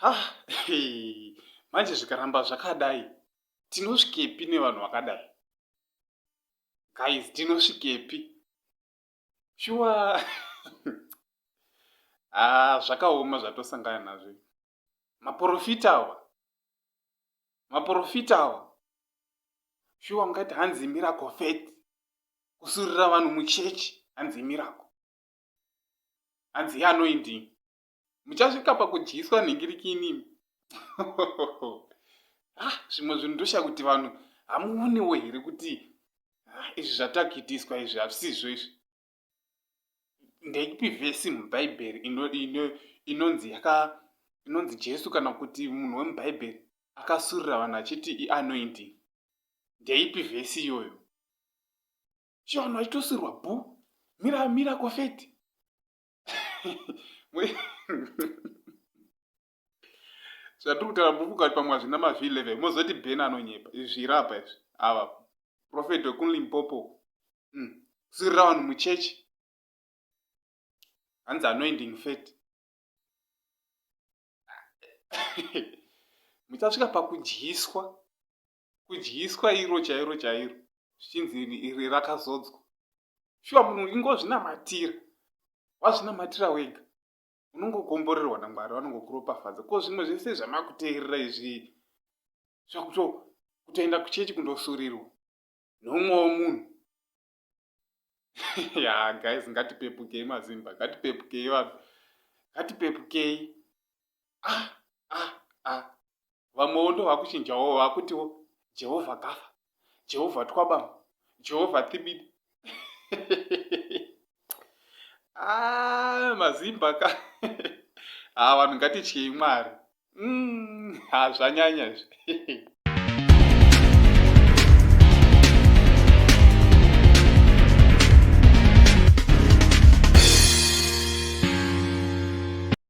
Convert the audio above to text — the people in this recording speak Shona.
Ha, manje zvikaramba zvakadai tinosvikepi nevanhu vakadai guys, tinosvikepi shuwa? Ah, zvakaoma zvatosangana nazvo. Maporofita awa, maporofita awa shuwa, mungati hanzi miracle faith, kusurira vanhu muchechi, hanzi miracle, hanzi yeanointing. Muchasvika pakudyiswa nhingirikini. Ah, zvimwe zvinhu ndoshaya kuti vanhu hamuonewo here kuti ah, izvi zvatakuitiswa izvi hazvisizvo izvi. Ndeipi vhesi mubhaibheri inonzi yaka inonzi Jesu kana kuti munhu wemubhaibheri akasurira vanhu achiti ianointing? Ndeipi vhesi iyoyo? Chi vanhu vachitosurirwa bu mira mira kofeti. Zvatiri kutaura mufunga kuti pamwe hazvina mav level, mozoti Ben anonyepa. Izvi zviri apa izvi, ava profet wekuLimpopo, kusurira vanhu muchechi hanzi anointing fat. Muchasvika pakudyiswa, kudyiswa iro chairo chairo, zvichinzi iri rakazodzwa. Shuwa, munhu ingozvinamatira, wazvinamatira wega, unongokomborerwa naMwari, vanongokuropafadza. Ko zvimwe zvese zvamakuteerera izvi, zvakuto kutoenda kuchechi kundosurirwa neumwewo munhu? Ya guys, ngatipepukei mazimba, ngatipepukei vanhu, ngatipepukei. Ah, ah, ah. Vamwewo ndo vakuchinjawo, vakutiwo Jehovha Gafa, Jehovha Twabam, Jehovha Thibidi. Ah, mazimba ka. Ah, vanhu ngatityei Mwari. Ha, zvanyanya izvi.